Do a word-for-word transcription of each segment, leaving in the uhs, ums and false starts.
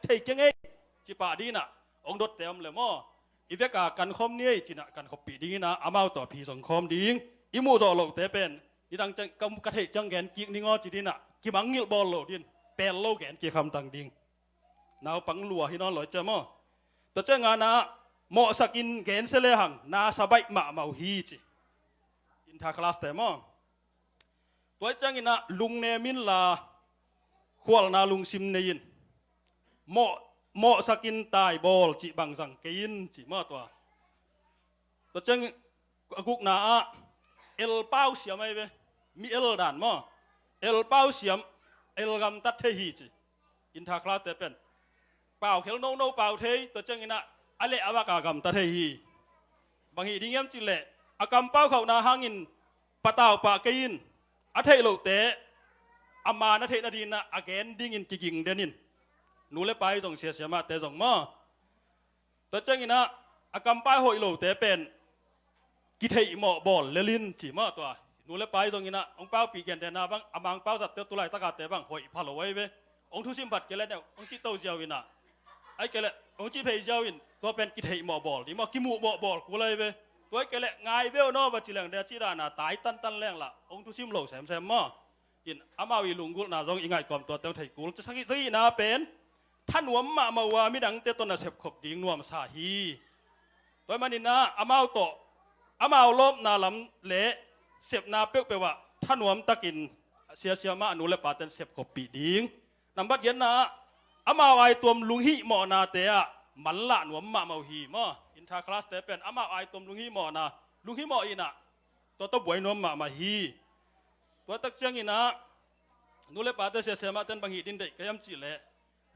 thei keng ei, ci pah ding in ah hong dotte om le maw, i vek a kan khawm ni ei ci-in ah kan khawppih ding in ah amau tawh phi zong khawm ding. I muh zawh lohte pen nidang ciang ka, ka theih ciang gen kik ning aw ci ding in ah kimangngilh bawl lo ding, pel lo gen kik hamtang ding. Naupang lua hi nawn lo hi ciang maw. Tua ciang a na, mawhsak in gen se lehang na sa baih mahmah uh hi ci. Inter class te maw. Tua ciangin ah lungnem inla khualna lungsim nei in. Mawh, mawhsak in tai bawl cih bang zang kei in ci maw tua. Tua ciang a gukna ah el pau siam ahi ve. Mi el dan maw. El pau siam, el gamtat thei hi ci. Inter class te pen pau khel nono pau thei, tua ciangin ah a leh a vak a gamtat thei hi. Bang hih ding hiam cih leh a kampau khauhna hangin patau pah kei in, a theih lohte a man a theih nadingin ah a gen dingin kiging den in. Nu le pa i zong, sia siamahte zong maw. Tua ciangin ah a kampau hoih lote pen kitheihmawh bawl lel in ci maw tua. Nu le pa i zongin ah hong paupih gentehna bang a Mangpau zatte tu laitak a te bang hoih pha lo ahi ve. Hong thusim phat kei leh hong cih to ziau in ah, ahih kei leh hong cih phei ziau in, tua pen kitheihmawh bawl ding maw, kimuhmawh bawl kul ahi ve. Tua ahih kei leh ngai ve uh naw va ci leng, de a cih dan a tai tantan leng lah hong thusim lo semsem maw. In amau i lunggulhna zong i ngaihkawm tuate hong thei kul. Sagih, sagihna pen thanuam mahmah uh a midangte tawh na sepkhop ding nuamsa hi. Tua ahih manin ah amau tawh, amau lawpna lam le sepna peuhpeuh ah thanuam takin sia siamah, a nu le paten sepkhoppih ding. Nambat giatna ah amau aituam lunghihmawhnate ah manlah nuam mahmah uh hi maw. Inter class te pen amau aituam lunghihmawhna, lunghihmawh in ah tua tawh buai nuam mahmah hi. Tua tak ciangin ah nu le pate, sia siamahten bang hih ding deih ka hiam cih leh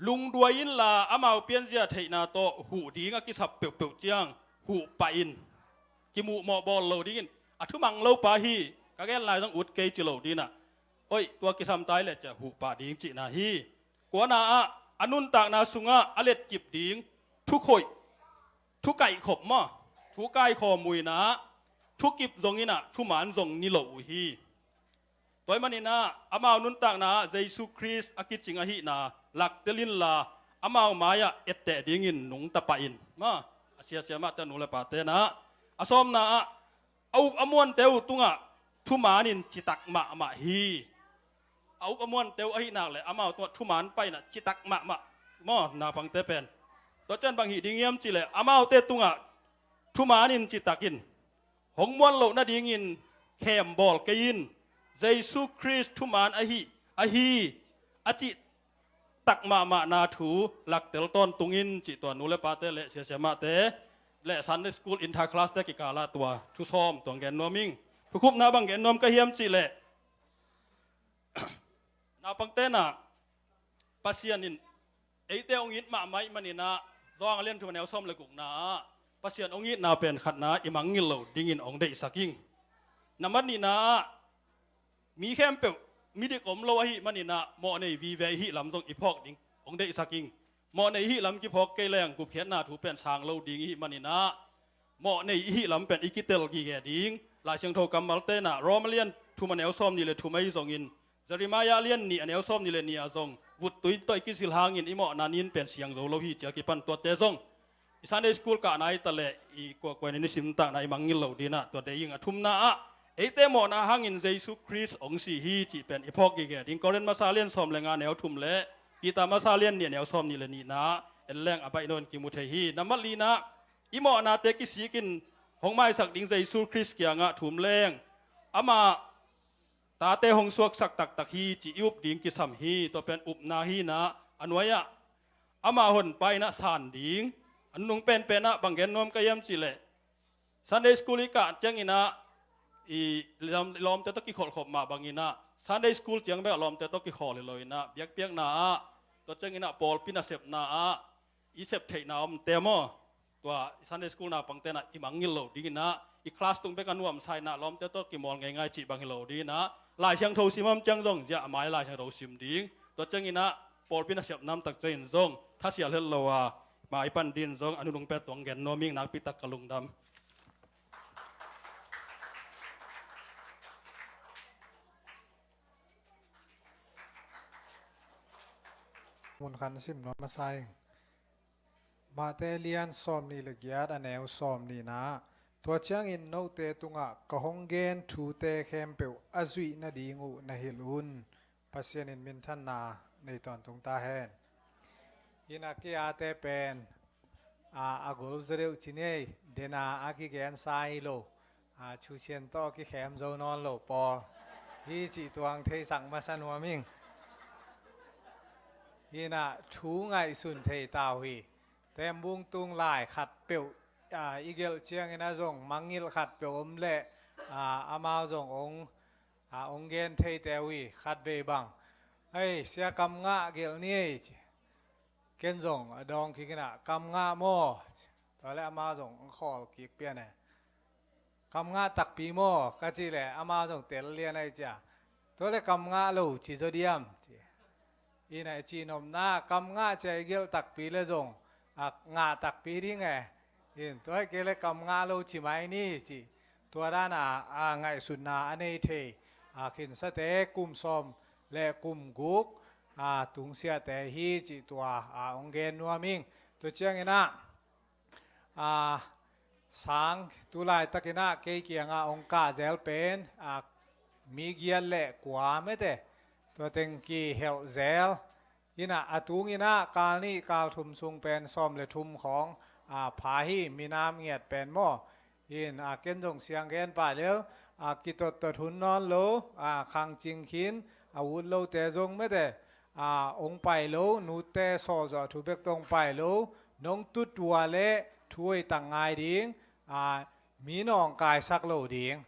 lungduai inla amau pianzia theihna tawh huh ding a kisap peuhpeuh ciang huh pah in. Kimuhmawh bawl lo dingin, a thumang lo pa hi, ka gen lai zong ut kei ci lo ding in ah, oih, tua kisam tai leh ciah huh pah ding cihna hi. Kuana ah a nuntakna sungah a letkip ding thukhoih, thu kaihkhop maw, thu kaikhawm uh in ah thukip zongin ah thuman zong ni lo uh hi. Tua ahih manin ah amau nuntakna ah Jesu Khrist a kicing ahihna laktel inla amau mai-ah etteh dingin nungta pah in maw. A sia siamahte, nu le pate in ah, a sawmna ah a up a muante uh tungah thuman in citak mahmah hi. A up a muante uh ahih nak leh amau tungah thuman pah in ah citak mahmah maw, naupangte pen. Tua ciang bang hih ding hiam cih leh amaute tungah thuman in citak in, hong muan loh nadingin khem bawl kei in, Jesu Khrist thuman ahi, ahi a cihtak mahmahna thu laktel tawntung in cih tua nu le pate le sia siamahte le Sunday school, inter class te kikal ah tua thu sawm tua hong gen nuam ing. Thukhupna bang gen nuam ka hiam cih leh naupangte in ah Pasian in eite hong it mahmah ahih manin ah, Johan a lian thum a neu sawm le gukna ah Pasian hong itna pen khatna i mangngilh loh dingin hong deihsak ing. Nambat nihna ah mi khempeuh midik om lo ahih manin ah mawhnei vive i hih lam zong i phawk ding hong deihsak ing. Mawhnei i hih lam kiphawk kei leng gupkhiatna thu pen sang lo ding i hih manin ah mawhnei i hih lam pen i kitel gige ding. Lai Siangtho kammalte in ah Rom a lian thum a neu sawm nih le thum ahi zongin, Jeremiah a lian nih a neu sawm nih le nih ah zong vuttui tawh i kisil hangin i mawhna nin pen siang zo lo hi ci a kipan tuate zong i Sunday school kahna hi ta leh i kuakuai ni nisim takna i mangngilh loh ding in ah tua deih ing. A thumna ah eite mawhna hangin Jesu Khrist hong si hi cih pen i phawk gige ding. Korin masa lian sawm le nga neu thum le Peter masa lian nih a neu sawm nih le nihna en leng a baih nawn kimu thei hi. Nambat lina, i mawhnate kisik in hong maisak ding Jesu Khrist kiangah thum leng, amah tate hong suaksak taktak hi cih i up ding kisam hi. Tua pen upna hi in ah, a nuai-ah ama honpa in ah san ding. A nunung penpen ah bang gen nuam ka hiam cih leh Sunday school i kah ciangin ah i lawm, lawmte tawh kikholhkhop mah bangin ah Sunday school ciang bek ah lawmte tawh kikhawl hi lo in ah biakpiakna ah, tua ciangin ah pawlpi nasepna ah i sep theihna omte maw, tua Sunday school naupangte in ah i mangngilh loh dingin ah, i class tung bek a nuamsa in ah lawmte tawh kimawl ngeingai cih bang hi lo dingin ah, Lai Siangtho sim om ciang zong ziah a mai Lai Siangtho sim ding. Tua ciangin ah pawlpi nasepna om tak ciangin zong thasial het lo a mai pan dingin zong a nunung pet tuang gen nuam ing. Nakpi tak ka lungdam. Mun khat sim nuam masa ing. Mate lian sawmnih le giat, a neu sawmnihna. Tua ciangin note tungah ka hong gen thute khempeuh a zuih nading uh na hilh un. Pasian in minthanna nei tawntung ta hen. Ina kia te pen a, a gol zaw deuh ci nei, dena a kigensa hi lo, a, thusian tawh kikhem zo nawn lo pawl hi cih tuang theisak masa nuam ing. Ina thu ngaihsun thei ta uh hi. Tembung tung lai khat peuh, a, i gelh ciangin a zong mangngilh khat peuh om leh, a, amau zong ong, a, ong gen thei te uh hi. Khat vei bang, "Hei, sia, kam ngah gelh ni ei," ci. Ken zong a dawng kik ina, "Kam ngah maw?" Tua leh amau zong khawl kik pian e. "Kam ngah takpi maw?" ka cih leh amau zong tel lian ahi cia. "Tua leh kam ngah lo ci zaw diam?" ci. Ina i cih nopna, kam ngah cia i gelh takpi leh zong, a, ngah takpi ding e. In, tua hi kei leh kam ngah lo ci mai ni ci. Tua dana, a, ngaihsutna a nei thei, a, khinsate kum sawm le kum guk, a, tungsiate hi cih tua, a, ong gen nuam ing. Tua ciangin a, a, sang tu laitakin a kei kiangah ong kah zel pen, a, mi giat le kua mete, tua teng kihel zel. Ina a tungin a kal nih kal thum sung pen sawm le thum khawng, a, pha hi, minam ngiat pen maw. In, a, ken zong siang gen pah lel, a, kitottot hun nawn lo, a, khang cing khin, a, ut lote zong mete, a, ong pai lo, nute sawl zawh thu bek tawh ong pai lo, nong tut uh leh thu hoih tak ngai ding, a, mi nawngkaisak lo ding.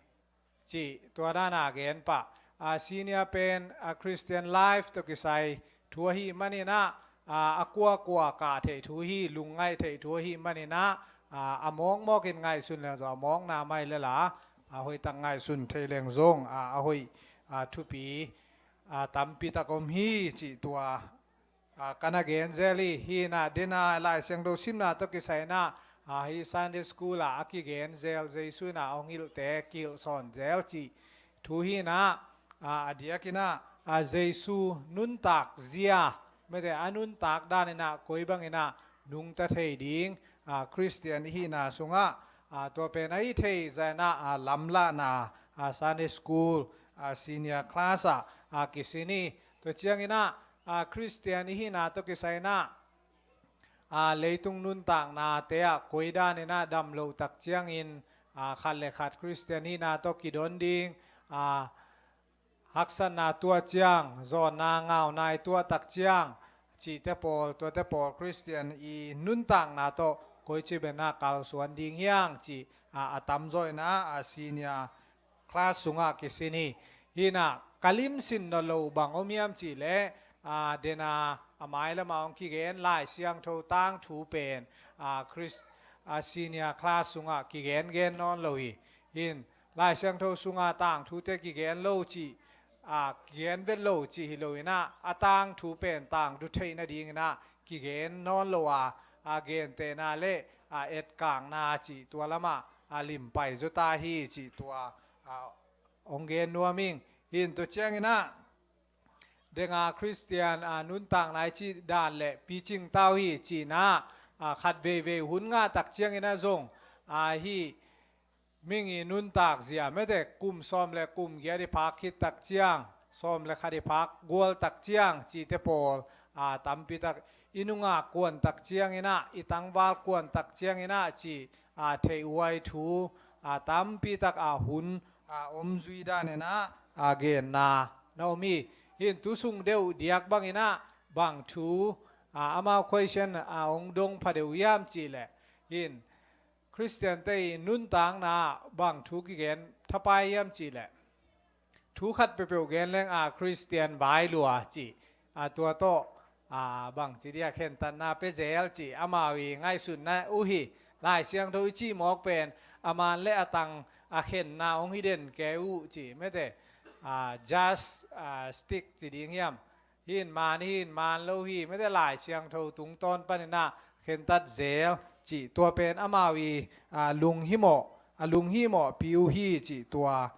Cih tua dana gen pah. A, senior pen, a, Christian life tawh kisai thu ahih manin a, a, a kuakua kah theih thu hi, lungngaih theih thu ahih manin a, a, a mawkmawkin ngaihsun leng zong a mawkna mai lel a, a, hoih tak ngaihsun theih leng zong, a, a hoih, a, thupi, a, tampi tak om hi cih tua, a, ka na gen zel hi. Hi ina dena Lai Siangtho simna tawh kisai ina, a, hi Sunday school a, a kigen zel Jesu ina hong hilhte kihilh sawn zel cih thu hi ina, a, a diak ina, a, Jesu nuntak zia mete, a nuntak dan ina koi bang ina nungta thei ding, a, Christian i hihna sungah, a, tua pen a hi thei zia ina, a, lamlahna, a, Sunday school, a, senior class ah, a, kisin hi. Tua ciangin a, a, Christian i hihna tawh kisai ina, a, leitung nuntaknate ah koi dan ina dam loh tak ciangin, a, khat le khat Christian hihna tawh kidon ding, a, haksatna tuah ciang, zawnna ngauna i tuah tak ciang, cihte pawl, tuate pawl Christian i nuntakna tawh koici bena kalsuan ding hiang cih, a, a tamzaw ina, a, senior class sungah kisin hi. Hi ina ka limsin nawn loh bang om hiam cih leh, a, dena a mailam ah hong kigen Lai Siangtho tangthu pen, a, Christ, a, senior class sungah kigengen nawn lo hi. Hi in Lai Siangtho sunga tangthute kigen lo cih, a, kigen vet lo cih hi lo ina, a tangthu pen tangthu theih nading ina kigen nawn lo a, a, gentehna le, a, etkakna cih tua lamah, a, limpai zaw ta hi cih tua, a, hong gen nuam ing. Hi in tua ciang ina, denga Christian, a, nuntakna i cih dan le picing ta uh hi cih ina, a, khat veivei hun ngah tak ciang ina zong, a, hi mihing i nuntak zia mete kum sawm le kum giat i phak khit tak ciang, sawm le khat i phak gual tak ciang cihte pawl, a, tampi tak i nungak kuan tak ciang ina, i tangval kuan tak ciang ina cih, a, theih huai thu, a, tampi tak, a, hun, a, om zui dan ina, a, genna na om hi. Hi in tu sung deuh diak bang ina bang thu, a, amau question, a, hong dong pha deuh hiam cih leh, hi in Christian te i nuntakna ah bang thu kigen thapai hiam cih leh, thu khat peuhpeuh gen leng, a, Christian vai lua cih, a, tua tawh, a, bangci dia khentatna pia zel cih amau i ngaihsutna uh hi. Lai Siangtho i cih mawk pen a man le a tang a khenna hong hi den kei uh cih mete, a, just, a, stick ci ding hiam. Hi in man, hi in man lo hi mete, Lai Siangtho tungtawn pan ina khentat zel cih tua pen amau i, a, lunghimawh, a, lunghimawhpi uh hi cih tua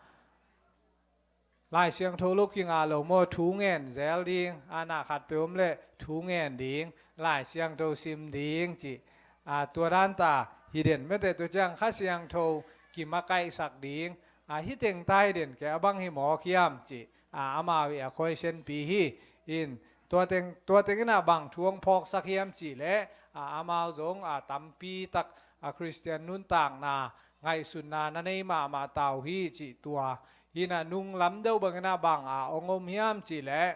Lai Siangtho lo kingah lo maw, thu ngen zel ding, a na khat peuh om leh thu ngen ding, Lai Siangtho sim ding cih, a, tua dan ta hi den. Mete tua ciang Kha Siangtho kimakaihsak ding, a, hi teng ta hi den, kei a bang hi mawk hiam cih, a, amau i a khuaisianpi hi. In tua teng, tua teng in a bang thu hong phawksak hiam cih leh, a, amau zong, a, tampi tak, a, Khristian nuntakna ngaihsutna na nei mahmah ta uh hi cih tua. Hi na nung lam deuh bangin a bang a hong om hiam cih leh,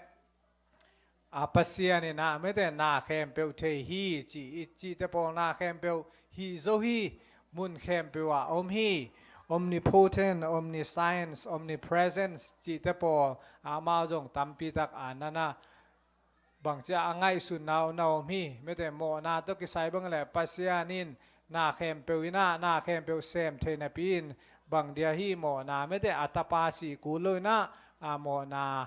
a, Pasian in a mete na khempeuh thei hi cih, i cihte pawl na khempeuh hih zo hi, mun khempeuh ah om hi. Omnipotent, omniscience, omnipresence cihte pawl, a, amau zong tampi tak, a, na na bangci a ngaihsutna uh na om hi. Mete mawhna tawh kisai bang leh Pasian in na khempeuh in a, na khempeuh sem thei napi in bang dia hih mawhna mete a tapa sih kul lo in a, a, mawhna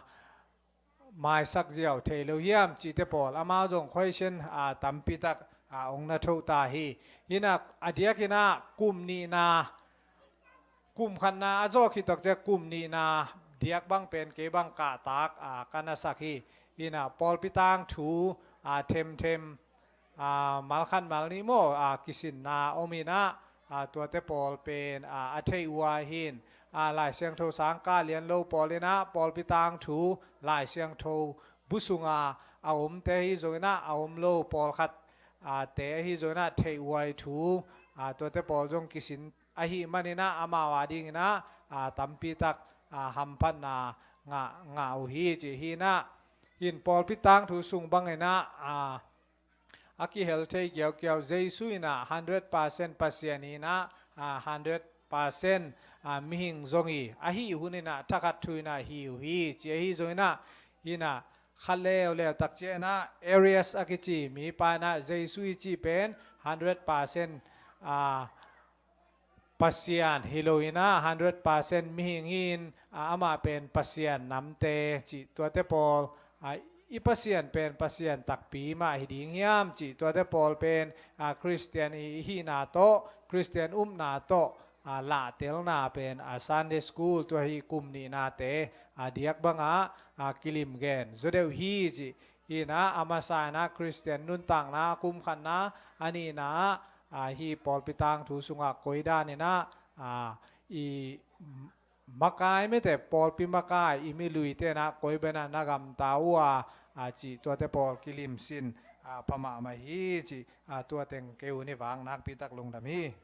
maisak ziau thei lo hiam cihte pawl amau zong khuaisian, a, tampi tak, a, hong na tho ta hi. Hi na a diakin a kum nihna, kum khatna a zawh khit tawh ciang kum nihna diak bang pen kei bang kahtak, a, ka na sak hi. Hi na pawlpi tangthu, a, themthem, a, mal khat mal nih maw, a, kisinna om in a, a, tuate pawl pen, a, a theih uh a hin, a, Lai Siangtho sang kah lian lo pawl in a pawlpi tangthu Lai Siangtho bu sunga a omte ahi zongin a, a om lo pawlkhat, a, te ahi zongin a theih uh a hi thu, a, tuate pawl zong kisin ahih manin a amau a dingin a, a, tampi tak, a, hamphatna ngah, ngah uh hi cih hi na. In pawlpi tangthu sung bangin a, a, a kihel thei kiaukiau Jesu in a hundred percent Pasian hi na, a, hundred percent, a, mihing zong hi, a hih hun in a thakhat thu in a hi uh hi cih ahi zongin a, hi na khat leuleu tak ciang a Arius a kici mipa in a Jesu i cih pen hundred percent, a, Pasian hi lo in a hundred percent mihing hi in, a, amah pen Pasian namte cih tuate pawl, a, i Pasian pen Pasian takpi mah hi ding hiam cih tuate pawl pen, a, Khristian i hihna tawh, Khristian upna tawh, a, lahtelna pen, a, Sunday school tua hi kum nihnate, a, diak bangah, a, kilim gen zaw deuh hi cih. Hi na a masa in a Khristian nuntakna kum khatna, a nihna, a, hi pawlpi tangthu sungah koi dan in a, a, i makai mete pawlpi makai i miluite in a koi bangin a na gamta uh a, a, cih tuate pawl kilim sin, a, pha mahmah hi cih, a, tua teng kei un i vak nakpi tak lungdam hi.